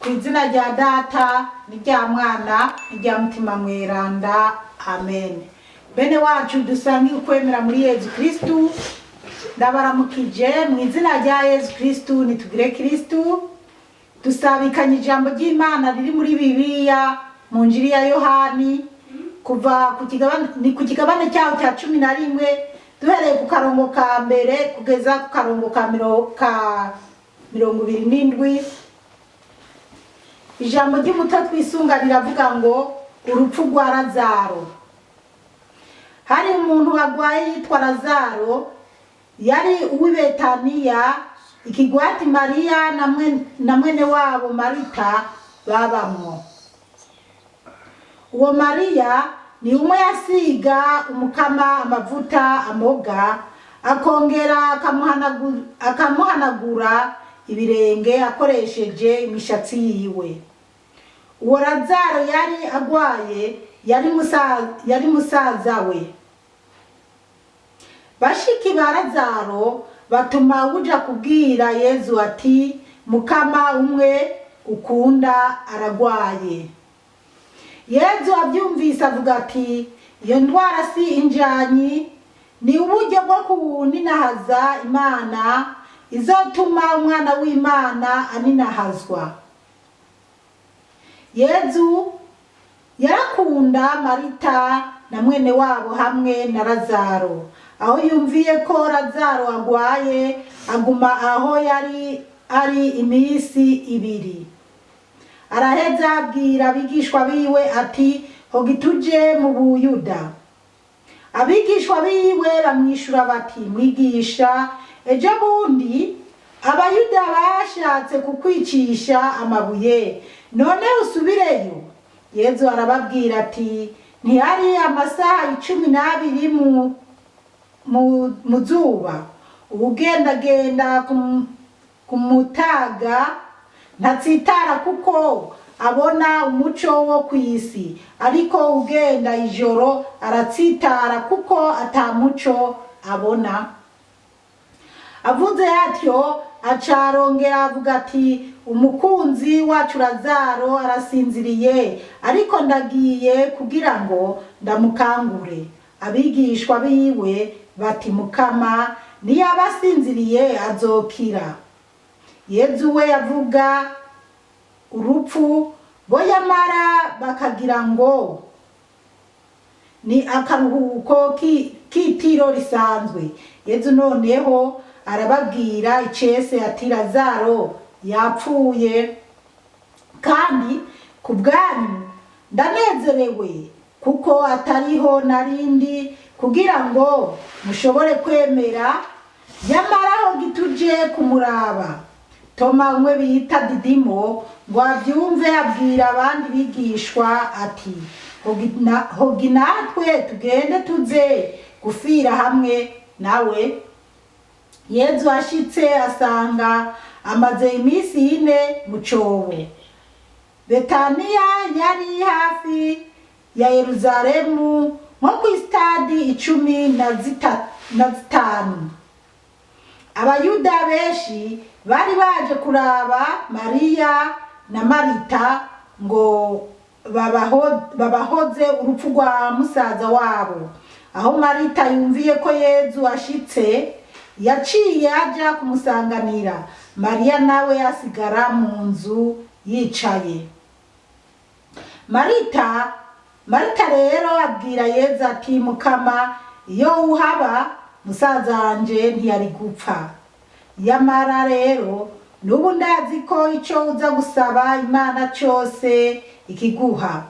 Ku izina rya Data n'irya Mwana n'irya Mutima Mweranda, amen. Bene wacu dusangiye ukwemera muri Yezu Kristu, ndabaramukije mu izina rya Yezu Kristu. Nitugire Kristu. Dusabikanye ijambo ry'Imana riri muri Bibiliya mu Njiri ya Yohani, kuva ku kigabane, ni ku kigabane cyaho cya 11, duhereye ku karongo ka mbere kugeza ku karongo ka 27. Ijambo ry'umuto twisunga riravuga ngo: "Urupfu rwa Lazaro." Hari umuntu arwaye yitwa Lazaro, yari uw'i Betaniya, ikigwati Mariya na mwene wabo Marita babamwo. Uwo Mariya ni umwe yasiga Umukama amavuta amoga, akongera akamuhanagura ibirenge akoresheje imishatsi yiwe. Uwo Lazaro yari agwaye yari musaza we. Bashiki ba Lazaro batuma uja kubwira Yezu ati: "Mukama, umwe ukunda aragwaye." Yezu abyumvise avuga ati: "Iyo ndwara si injanyi, ni uburyo bwo kuninahaza Imana, izotuma Umwana w'Imana aninahazwa." Yezu yarakunda Marita na mwene wabo hamwe na Lazaro. Aho yumviye ko Lazaro agwaye, aguma aho yari ari iminsi 2. Araheza abwira abigishwa biwe ati: "Hogi tuje mu Buyuda." Abigishwa biwe bamwishura bati: "Mwigisha, ejo bundi Abayuda bashatse kukwicisha amabuye, none usubireyo?" Yezu arababwira ati: "Ntihari amasaha 12 mu zuba? Uwugendagenda ku mutaga ntatsitara, kuko abona umuco wo ku isi. Ariko ugenda ijoro aratsitara, kuko ata muco abona." Avuze atyo, aca arongera avuga ati: "Umukunzi wacu Lazaro arasinziriye, ariko ndagiye kugira ngo ndamukangure." Abigishwa biwe bati: "Mukama, niyaba asinziriye azokira." Yezu we yavuga urupfu, bo yamara bakagira ngo ni akaruhuko k'itiro risanzwe. Yezu noneho arababwira icese ati: "Lazaro yapfuye, kandi ku bwanyu ndanezerewe kuko atariho narindi, kugira ngo mushobore kwemera. Nyamara aho gituje kumuraba." Toma, umwe bita Didimo, ngo abyumve, abwira abandi bigishwa ati: "Hogi natwe tugende tuze gufira hamwe nawe." Yezu ashitse asanga amaze iminsi 4 mu cobo. Betaniya yari hafi ya Yeruzalemu, nko ku isitadi 15. Abayuda benshi bari baje kuraba Mariya na Marita ngo babahoze urupfu rwa musaza wabo. Aho Marita yumviye ko Yezu ashitse, yaciye aja kumusanganira, Mariya nawe asigara mu nzu yicaye. Marita rero abwira Yezu ati: "Mukama, iyo uhaba musaza wanje ntiyari gupfa. Yamara rero n'ubu ndazi ko ico uza gusaba Imana cose ikiguha."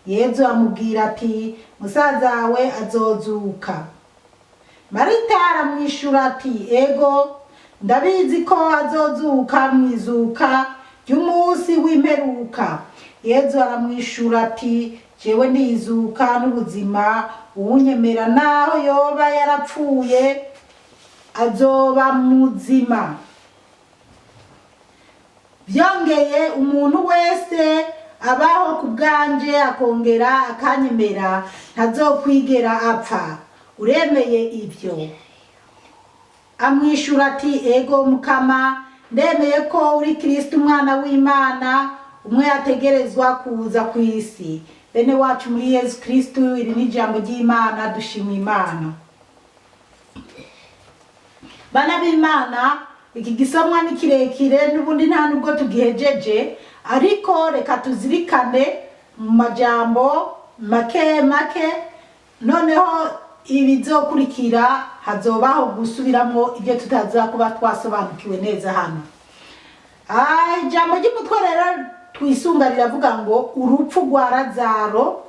Yezu amubwira ati: "Musaza wawe azozuka." Marita aramwishura ati: "Ego, ndabizi ko azozuka mwizuka ry'umunsi w'imperuka." Yezu aramwishura ati: "Jewe ndizuka n'ubuzima. Uwunyemera, naho yoba yarapfuye, azoba muzima. Byongeye, umuntu wese abaho ku bwanje akongera akanyemera ntazokwigera apfa. Uremeye ibyo?" Amwishura ati: "Ego Mukama, ndemeye ko uri Kristo, Umwana w'Imana, Umwe yategerezwa kuza ku isi. Bene wacu muri Yezu Kristu, iri ni ijambo ry'Imana, dushima Imana. Bana b'Imana, iki gisomwa ni kirekire n'ubundi nta nubwo tugihejeje, ariko reka tuzirikane mu majambo make make, noneho ibizokurikira hazobaho gusubiramo ibyo tutaza kuba twasobanukiwe neza hano. Ijambo ry'umutwe rero twisunga riravuga ngo urupfu rwa Lazaro.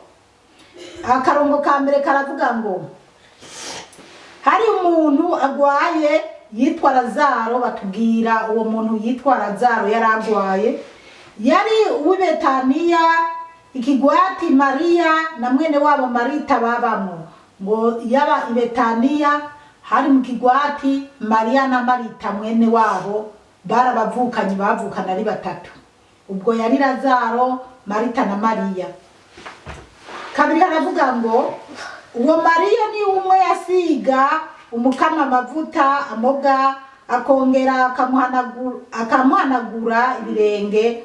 Akarongo ka mbere karavuga ngo hari umuntu agwaye yitwa Lazaro. Batubwira uwo muntu yitwa Lazaro yari agwaye, yari uw'i Betaniya, ikigwati Mariya na mwene wabo Marita babamwo. Ngo yaba i Betaniya, hari mu kigwati Mariya na Marita mwene wabo barabavukanye, bavukana ari batatu. Ubwo yari Lazaro, Marita na Mariya. Kabiri haravuga ngo uwo Mariya ni umwe yasiga Umukama amavuta amoga, akongera akamuhanagura ibirenge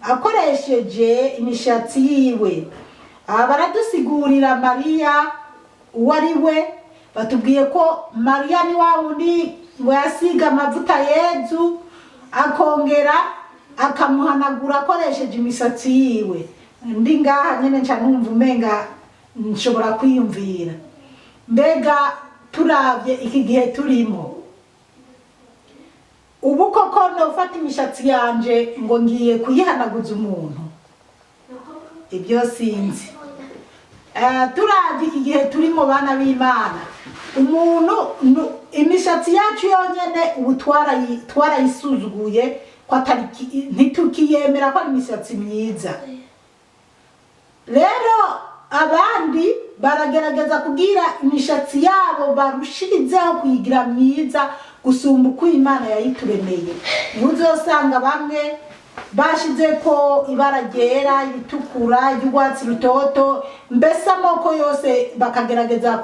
akoresheje imishatsi yiwe. Aha baradusigurira Mariya uwo ari we. Batubwiye ko Mariya ni wa wundi ngo yasiga amavuta Yezu, akongera akamuhanagura akoresheje imishatsi yiwe. Ndi ngaha nyene nca numva umenga nshobora kwiyumvira, mbega turavye iki gihe turimo ubu, koko nofata imishatsi yanje ngo ngiye kuyihanaguza umuntu? Ibyo sinzi. Turavye iki gihe turimo, bana b'Imana, umuntu imishatsi yacu yonyene ubu twarayisuzuguye ko atari ntitukiyemera ko ari imishatsi myiza. Rero abandi baragerageza kugira imishatsi yabo barushirizeho kuyigira myiza gusumba uko Imana yayituremeye. Uzosanga bamwe bashize ko ibara ryera, iritukura, iry'urwatsi rutoto, mbese amoko yose, bakagerageza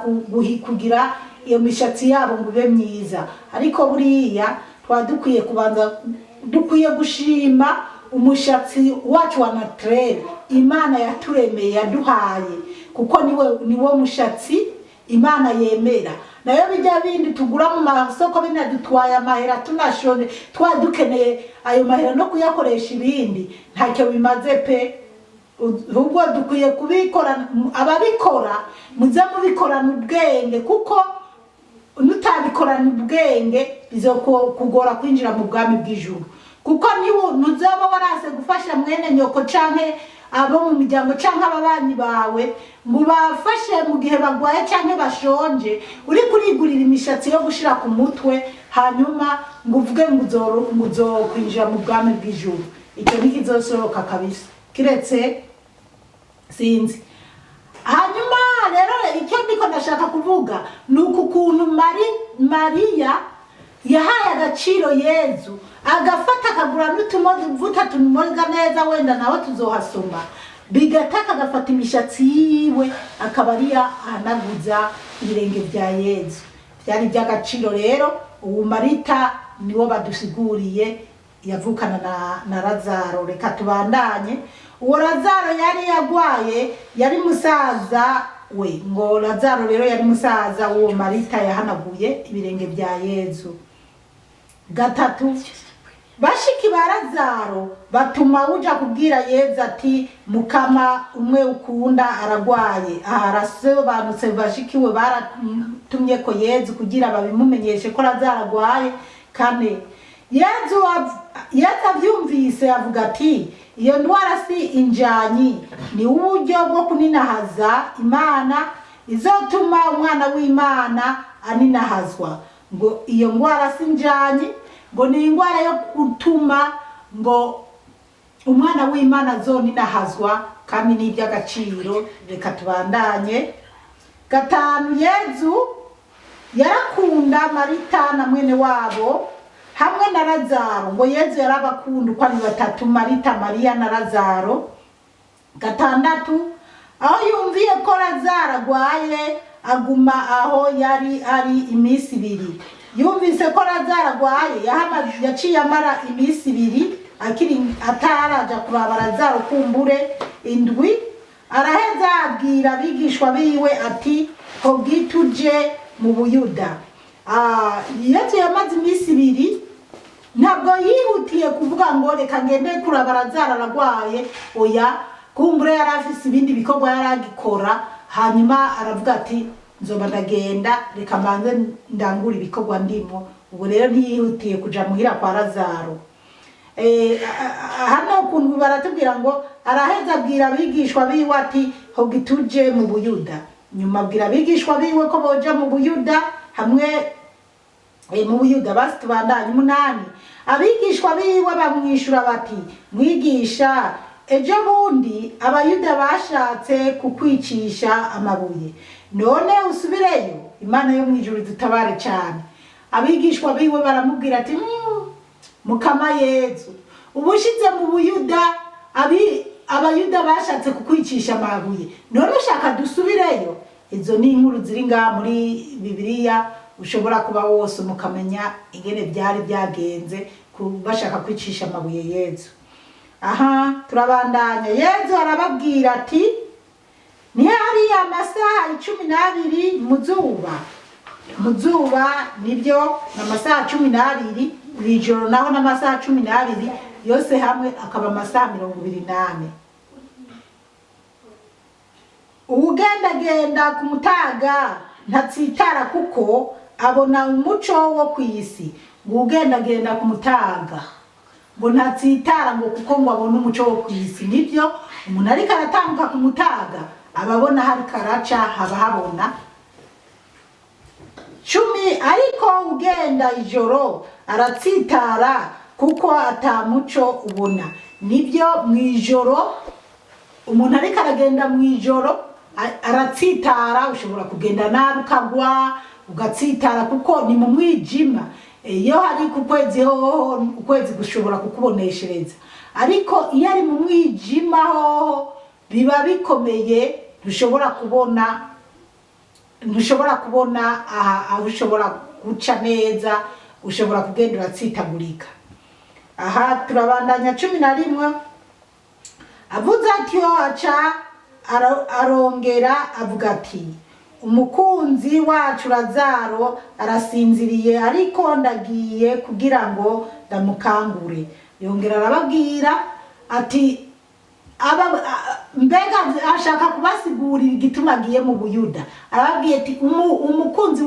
kugira iyo mishatsi yabo ngo ibe myiza. Ariko buriya twaba dukwiye kubanza, dukwiye gushima umushatsi wacu wa naturel Imana yaturemeye, yaduhaye, kuko niwo mushatsi Imana yemera. Nayo bijya bindi tugura mu masoko binadutwaye amahera, tunashone twaba dukeneye ayo mahera no kuyakoresha ibindi, ntacyo bimaze pe. Ahubwo dukwiye kubikora, ababikora muze mubikorana ubwenge, kuko nutabikorana ubwenge bizokugora kwinjira mu bwami bw'ijuru, kuko ntuzaba warase gufasha mwene nyoko canke abo mu miryango canke ababanyi bawe ngo ubafashe mu gihe bagwaye canke bashonje, uri kurigurira imishatsi yo gushira ku mutwe, hanyuma ngo uvuge ngo uzokwinjira mu bwami bw'ijuru. Icyo ntikizoshoboka kabisa, kiretse sinzi. Hanyuma rero icyo ndiko ndashaka kuvuga ni uku kuntu Mariya yahaye agaciro Yezu, agafata akagura n'utumavuta tumoga neza, wenda nawe tuzohasoma, bigataka agafata imishatsi yiwe akaba ariyo ahanaguza ibirenge bya Yezu. Byari iby'agaciro. Rero ubu Marita niwo badusiguriye yavukana na Lazaro. Reka tubandanye. Uwo Lazaro yari yagwaye yari musaza we. Ngo Lazaro rero yari musaza w'uwo Marita yahanaguye ibirenge bya Yezu. Gatatu, bashiki ba Lazaro batuma uja kubwira Yezu ati: "Mukama, umwe ukunda aragwaye." Aha arasobanutse, bashiki we baratumye ko Yezu kugira babimumenyeshe ko Lazaro agwaye. Kane, Yezu avyumvise avuga ati: "Iyo ndwara si injanyi, ni uburyo bwo kuninahaza Imana, izotuma umwana w'Imana aninahazwa." Ngo iyo ndwara si injanyi, ngo ni indwara yo gutuma ngo umwana w'Imana azoninahazwa, kandi ni iby'agaciro. Reka tubandanye. Gatanu, Yezu yarakunda Marita na mwene wabo hamwe na Lazaro. Ngo Yezu yarabakunda uko ari batatu, Marita, Mariya na Lazaro. Gatandatu, aho yumviye ko Lazaro agwaye, aguma aho yari ari iminsi 2. Yumvise ko Lazaro agwaye, yaciye amara iminsi 2. Akiri ataraja kuraba Lazaro kumbure indwi, araheza abwira abigishwa biwe ati: "Hogi tuje mu Buyuda." Yezu yamaze iminsi 2, ntabwo yihutiye kuvuga ngo reka ngende kuraba Lazaro aragwaye. Oya, kumbure yari afise ibindi bikorwa yari agikora, hanyuma aravuga ati: "Nzoba ndagenda, reka mbanze ndangure ibikorwa ndimo." Ubu rero ntiyihutiye kuja muhira kwa Lazaro. Hano ukuntu baratubwira ngo araheza abwira abigishwa biwe ati: "Hogi tuje mu Buyuda." Nyuma abwira abigishwa biwe ko boja mu Buyuda hamwe, mu Buyuda. Basi tubandanye. 8, abigishwa biwe bamwishura bati: "Mwigisha, ejo bundi Abayuda bashatse kukwicisha amabuye, none usubireyo?" Imana yo mu ijuru dutabare cyane. Abigishwa biwe baramubwira ati: "Mukama Yezu, ubushize mu Buyuda Abayuda bashatse kukwicisha amabuye, none ushaka dusubireyo?" Izo ni inkuru ziri ngaha muri Bibiliya, ushobora kuba wose mukamenya ingene byari byagenze bashaka kwicisha amabuye Yezu. Aha turabandanya. Yezu arababwira ati: "Ntihari amasaha 12 mu zuba?" Mu zuba nibyo ni amasaha 12, mw'ijoro naho n'amasaha 12, yose hamwe akaba amasaha 24. Uwugendagenda ku mutaga ntatsitara kuko abona umuco wo ku isi. Ngo uwugendagenda ku mutaga ngo ntatsitara ngo kuko ngo abone umuco wo ku isi. Nibyo, umuntu ariko aratambuka ku mutaga aba abona hari karaca, haba habona. 10, ariko ugenda ijoro aratsitara kuko ata muco ubona. Nibyo, mu ijoro umuntu ariko aragenda mu ijoro aratsitara, ushobora kugenda nabi ukagwa, ugatsitara kuko ni mu mwijima. Iyo hari ku kwezi hoho, ukwezi gushobora kukuboneshereza, ariko iyo ari mu mwijima hoho biba bikomeye, ntushobora kubona, ntushobora kubona aha aho ushobora guca neza, ushobora kugenda uratsitagurika. Aha turabandanya. 11, avuze atyo aca arongera avuga ati: "Umukunzi wacu Lazaro arasinziriye, ariko ndagiye kugira ngo ndamukangure." Yongera arababwira ati mbega ashaka kubasigurira igituma agiye mu Buyuda. Arababwiye ati: "Umukunzi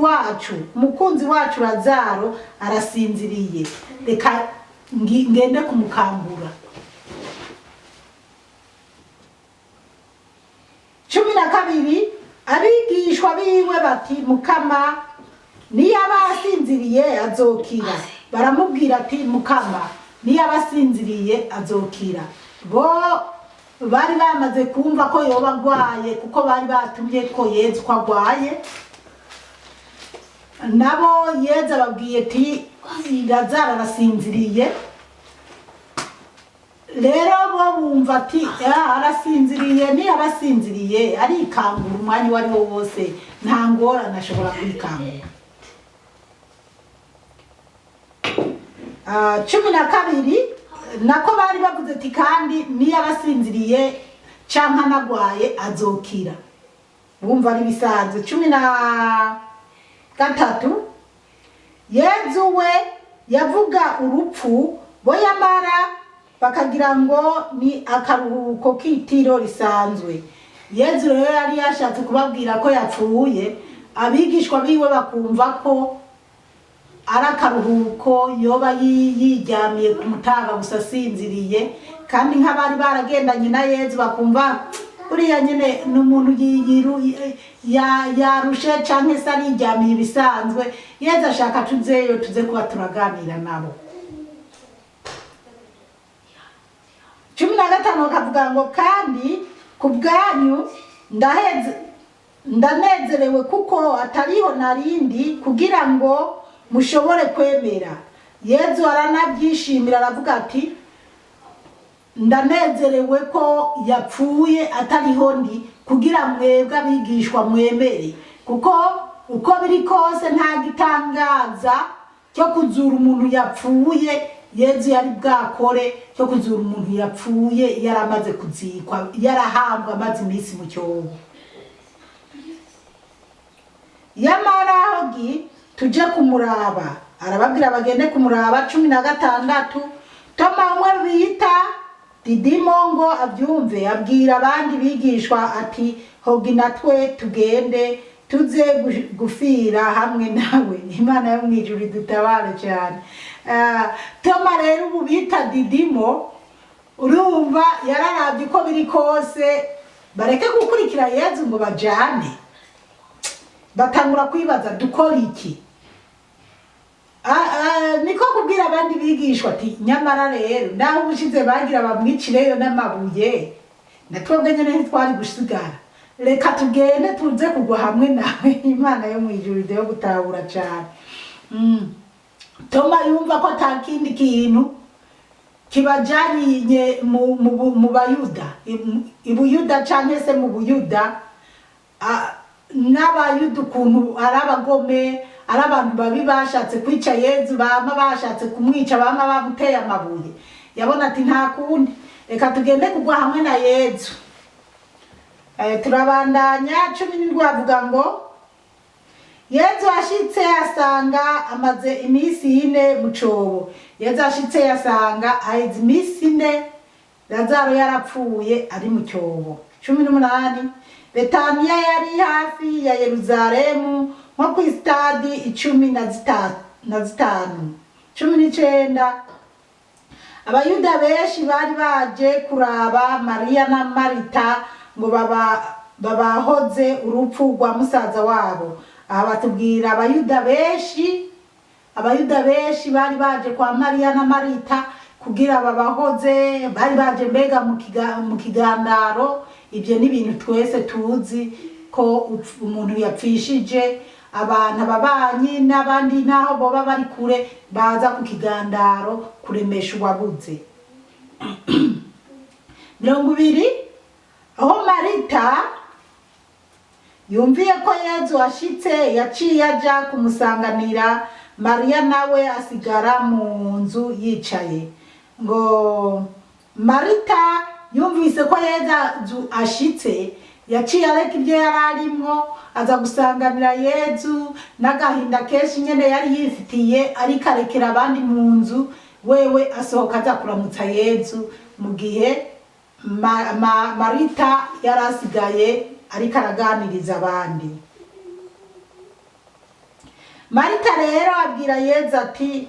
wacu Lazaro arasinziriye, reka ngende kumukangura." 12, abigishwa biwe bati: "Mukama, niyaba asinziriye azokira." Baramubwira ati: "Mukama, niyaba asinziriye azokira." Bo bari bamaze kumva ko yoba agwaye, kuko bari batumye ko Yezu ko agwaye. Nabo Yezu ababwiye ati: "Lazaro arasinziriye." Rero bo bumva ati: "Arasinziriye, niyaba asinziriye arikangura umwanya uwo ari wo wose, nta ngorane, ashobora kwikangura." 12, nako bari bavuze ati: "Kandi niyaba asinziriye canke anagwaye azokira." Bumva ari bisanzwe. 13, Yezu we yavuga urupfu, bo yamara bakagira ngo ni akaruhuko k'itiro risanzwe. Yezu rero yari yashatse kubabwira ko yapfuye, abigishwa biwe bakumva ko ari akaruhuko, yoba yiryamiye ku mutaga gusa asinziriye. Kandi nk'abari baragendanye na Yezu bakumva uriya nyene ni umuntu yarushe canke se ariryamiye ibisanzwe. Yezu ashaka tuzeyo tuze kuba turaganira nabo. 15, bakavuga ngo: "Kandi ku bwanyu ndanezerewe kuko atariho narindi, kugira ngo mushobore kwemera." Yezu aranabyishimira, aravuga ati: "Ndanezerewe ko yapfuye atariho ndi, kugira mwebwe abigishwa mwemere." Kuko uko biri kose nta gitangaza cyo kuzura umuntu yapfuye. Yezu yari bwakore cyo kuzura umuntu yapfuye, yari amaze kuzikwa, yarahambwa, amaze iminsi mu cyobo. Yamara hogi tuje kumuraba. Arababwira bagende kumuraba. 16, Toma, umwe bita Didimo, ngo abyumve, abwira abandi bigishwa ati: "Hogi natwe tugende, tuze gufira hamwe nawe." Imana yo mu ijuru idutabare cyane. Toma rero ubu bita Didimo, urumva yararabye uko biri kose bareke gukurikira Yezu ngo bajane. Batangura kwibaza: "Dukora iki?" Niko kubwira abandi bigishwa ati: "Nyamara rero naho ubushize bagira bamwicireyo n'amabuye, na twebwe nyene ntitwari gusigara. Reka tugende tuze kugwa hamwe nawe." Imana yo mu ijuru yo gutahura cyane. Toma yumva ko ata kindi kintu kibajanye mu Bayuda, i Buyuda canke se mu Buyuda, n'Abayuda ukuntu ari abagome, ari abantu babi, bashatse kwica Yezu, bama bashatse kumwica, bama bamuteye amabuye. Yabona ati: "Nta kundi, reka tugende kugwa hamwe na Yezu." Turabandanya. 17 avuga ngo: Yezu ashitse asanga amaze iminsi 4 mu cobo. Yezu ashitse asanga aheze iminsi 4 Lazaro yarapfuye, ari mu cyobo. 18, Betaniya yari hafi ya Yeruzalemu nko ku isitadi 15. 19, Abayuda benshi bari baje kuraba Mariya na Marita ngo babahoze urupfu rwa musaza wabo. Aha batubwira Abayuda benshi. Abayuda benshi bari baje kwa Mariya na Marita kugira babahoze. Bari baje mbega mu kigandaro. Ibyo ni ibintu twese tuzi ko umuntu yapfishije abantu, ababanyi n'abandi, n'aho boba bari kure, baza ku kigandaro kuremesha uwabuze. 20, aho Marita yumviye ko Yezu ashitse, yaciye aja kumusanganira, Mariya nawe asigara mu nzu yicaye. Ngo Marita yumvise ko Yezu ashitse, yaciye areka ibyo yari arimwo, aza gusanganira Yezu n'agahinda kenshi nyene yari yifitiye, ariko arekera abandi mu nzu, wewe asohoka aza kuramutsa Yezu, mu gihe Marita yari asigaye ariko araganiriza abandi. Marita rero abwira Yezu ati,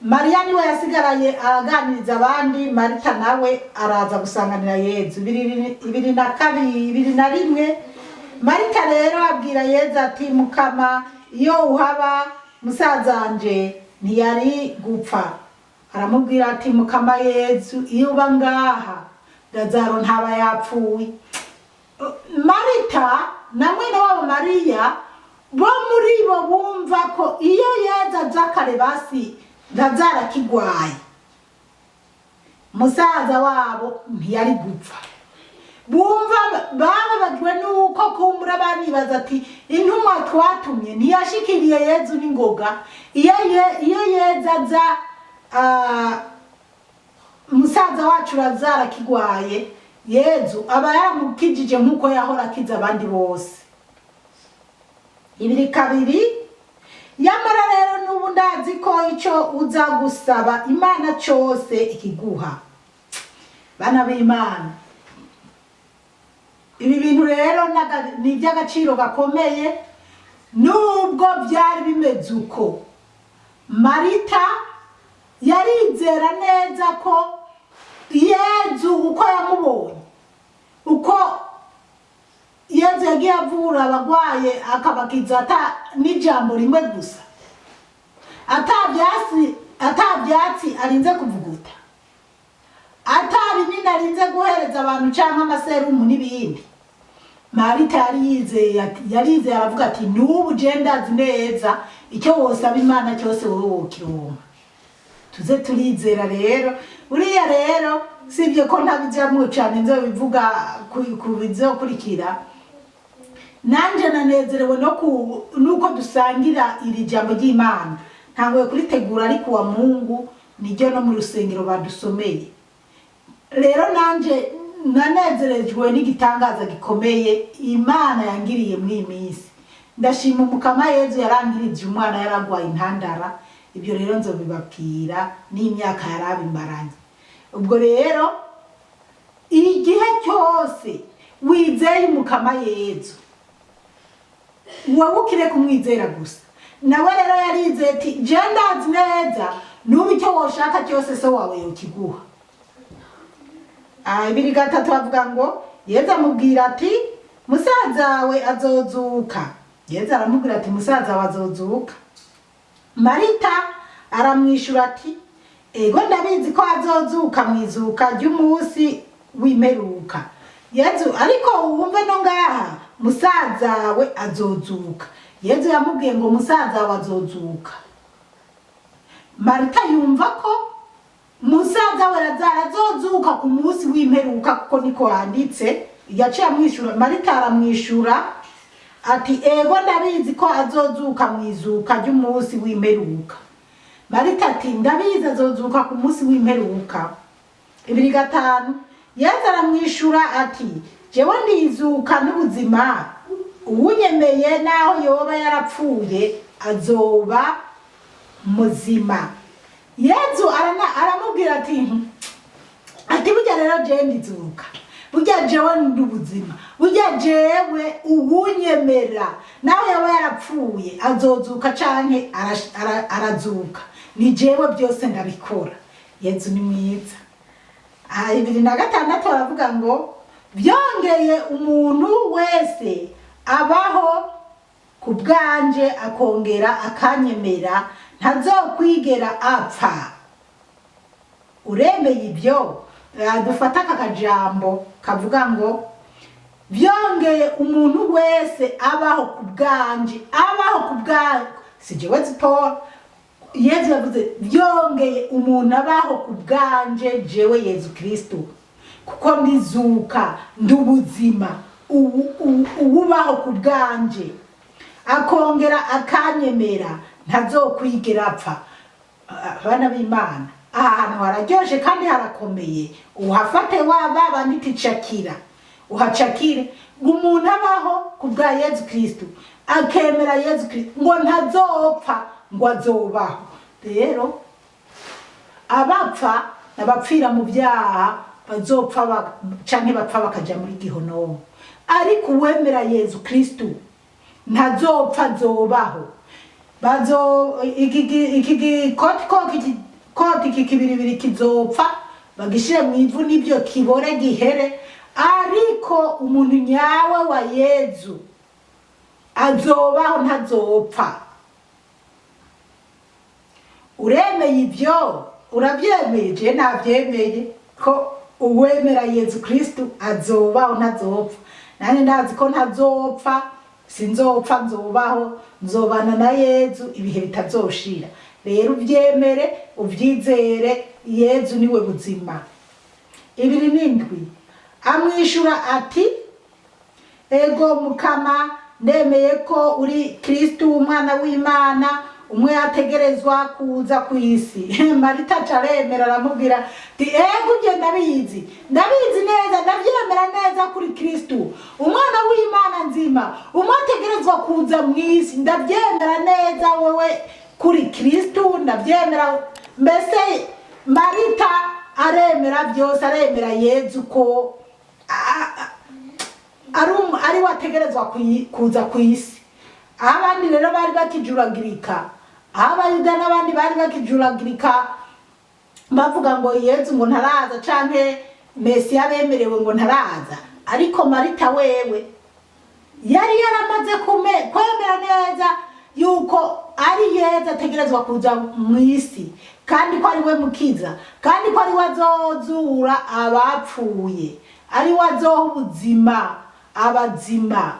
Mariya niwe yasigaraye araganiriza abandi, Marita nawe araza gusanganira Yezu. 22, 21, Marita rero abwira Yezu ati: "Mukama, iyo uhaba musazanje ntiyari gupfa." Aramubwira ati: "Mukama Yezu, iyo uba ngaha Lazaro ntaba yapfuye." Marita na mwene wabo Mariya, bo muri bo bumva ko iyo Yezu aza kare, basi Lazaro akigwaye, musaza wabo ntiyari gupfa. Bumva bababajwe nuko kumbura banibaza ati: "Intumwa twatumye ntiyashikiriye Yezu n'ingoga. Iyo Yezu aza, musaza wacu Lazaro akigwaye, Yezu aba yaramukijije nk'uko yahora akiza abandi bose." 22, yamara rero n'ubu ndazi ko icyo uza gusaba Imana cyose ikiguha. Bana b'Imana, ibi bintu rero ni iby'agaciro gakomeye. Nubwo byari bimeze uko, Marita yarizera neza ko Yezu uko yamubonye, uko Yezu yagiye avura abagwaye akabakiza ata n'ijambo rimwe gusa, ata byatsi arinze kuvuguta, ata binini arinze guhereza abantu canke amaserumu n'ibindi, Marita yari yizeye, yarizeye, aravuga ati: "N'ubu je ndazi neza icyo wosaba Imana cyose wowe wokironka." Tuze turizera rero. Buriya rero sibye ko ntabijamwo cane, nzobivuga ku bizokurikira. Nanje nanezerewe no ku nuko dusangira iri jambo ry'Imana. Ntanguye kuritegura, ariko wa Mungu Niryo no mu rusengero badusomeye. Rero nanje nanezerejwe n'igitangaza gikomeye Imana yangiriye muri iyi minsi. Ndashima Umukama Yezu yarangirije umwana yaragwaye intandara. Ibyo rero nzobibabwira n'imyaka yarabimaranye. Ubwo rero igihe cyose wizeye Umukama Yezu, wowe ukire kumwizera gusa. Nawe rero yarizeye ati: "Je ndazi neza, n'ubu icyo woshaka cyose so wawe yokiguha." Ah, 2:3 bavuga ngo Yezu amubwira ati: "Musaza we azozuka." Yezu aramubwira ati: "Musaza wawe azozuka." Marita aramwishyura ati: "Ego, ndabizi ko azozuka mu izuka ry'umunsi w'imperuka." Yezu ariko wumve no ngaha: "Musaza we azozuka." Yezu yamubwiye ngo: "Musaza wawe azozuka." Marita yumva ko musaza we Lazaro azozuka ku munsi w'imperuka, kuko niko handitse. Yaciye amwishyura, Marita aramwishyura ati: "Ego, ndabizi ko azozuka mu izuka ry'umunsi w'imperuka." Marita ati: "Ndabizi azozuka ku munsi w'imperuka." 2:5, Yezu aramwishyura ati: "Jewe ndizuka n'ubuzima, uwunyemeye naho yoba yarapfuye azoba muzima." Yezu aramubwira ati: "Burya rero jewe ndizuka, burya jewe ndi ubuzima, burya jewe uwunyemera nawe yaba yarapfuye azozuka canke arazuka, ni jewe byose ndabikora." Yezu ni mwiza. Aha 2:6 baravuga ngo: "Byongeye, umuntu wese abaho ku bwanje akongera akanyemera ntazokwigera apfa. Uremeye ibyo?" Dufate aka kajambo kavuga ngo: "Byongeye, umuntu wese abaho ku bwanje." Abaho ku bwanje, si jewe Zipora. Yezu yavuze: "Byongeye, umuntu abaho ku bwanje, jewe Yezu Kristo, kuko ndizuka, ndi ubuzima, uwubaho ku bwanje akongera akanyemera ntazokwigera apfa." Abana b'Imana, aha hantu hararyoshe kandi harakomeye. Uhafate wa baba ticakira uhacakire. Ngo umuntu abaho ku bwa Yezu Kristo akemera Yezu Kristo, ngo ntazopfa, ngo azobaho. Rero abapfa n'abapfira mu byaha, bazopfa canke bapfa bakaja muri gihonomo, ariko uwemera Yezu Kristo ntazopfa, azobaho. Bazo iki gikoti koti, iki kibiribiri kizopfa, bagishire mu ivu, n'ibyo kibore gihere, ariko umuntu nyawe wa Yezu azobaho, ntazopfa. Uremeye ibyo? Urabyemeye? Je nabyemeye ko uwemera Yezu Kristu azobaho, ntazopfa. Nanjye ndazi ko ntazopfa, sinzopfa, nzobaho, nzobana na Yezu ibihe bitazoshira. Rero ubyemere, ubyizere, Yezu niwe buzima. 2:7, amwishyura ati: "Ego Mukama, ndemeye ko uri Kristu, umwana w'Imana, umwe yategerezwa kuza ku isi." Marita acaremera, aramubwira ati: "Ego, ugenda, ndabizi, ndabizi neza, ndabyemera neza kuri Kristu, umwana w'Imana nzima, umwe ategerezwa kuza mu isi. Ndabyemera neza wewe kuri Kristu, ndabyemera." Mbese Marita aremera byose, aremera Yezu ko ari we ategerezwa kuza ku isi. Aho abandi rero bari bakijuragirika, aho Abayuda n'abandi bari bakijuragirika bavuga ngo Yezu ngo ntaraza, canke Mesiya bemerewe ngo ntaraza, ariko Marita wewe yari yaramaze kwemera neza yuko ari Yezu ategerezwa kuza mu isi, kandi ko ari we mukiza, kandi ko ari we azozura abapfuye, ari we azoha ubuzima abazima,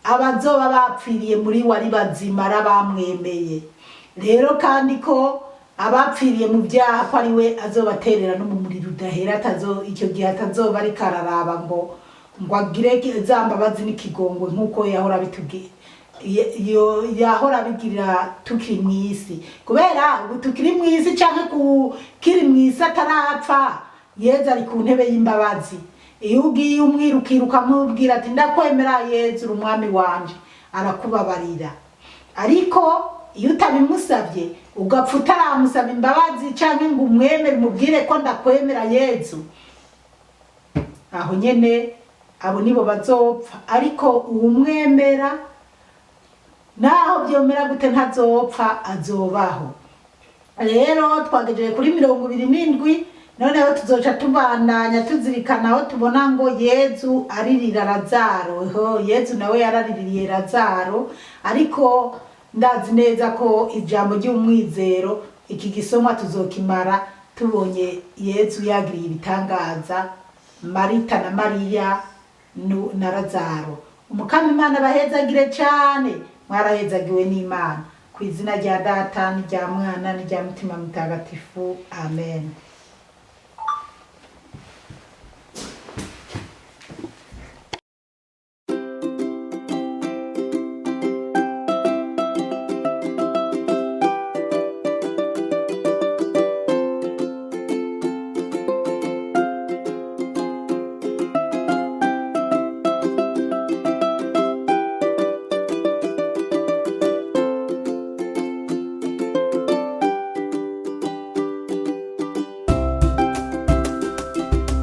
abazoba bapfiriye muri we ari bazima, ari abamwemeye. Rero kandi ko abapfiriye mu byaha, ko ari we azobaterera no mu muriro udahera, atazo icyo gihe atazoba ariko araraba ngo agire za mbabazi n'ikigongwe nk'uko yahora bitubwiye. Yahora abigirira tukiri mu isi, kubera ubu tukiri mu isi canke kiri mu isi atarapfa. Yezu ari ku ntebe y'imbabazi. Iyo ugiye umwirukira ukamubwira ati: "Ndakwemera Yezu, uri umwami wanje," arakubabarira. Ariko iyo utabimusabye, ugapfa utaramusaba imbabazi canke ngo umwemere, umubwire ko "Ndakwemera Yezu," aho nyene abo nibo bazopfa. Ariko uwumwemera, naho byomera gute, ntazopfa, azobaho. Rero twagejeje kuri 27. Noneho tuzoca tubandanya tuzirikana aho tubona ngo Yezu aririra Lazaro. Ho Yezu nawe yaraririye Lazaro. Ariko ndazi neza ko ijambo ry'umwizero, iki gisomwa tuzokimara tubonye Yezu yagiriye ibitangaza Marita na Mariya na Lazaro. Umukama Imana bahezagire cane. Mwarahezagiwe n'Imana. Ku izina rya Data n'irya Mwana n'irya Mutima Mutagatifu, amen.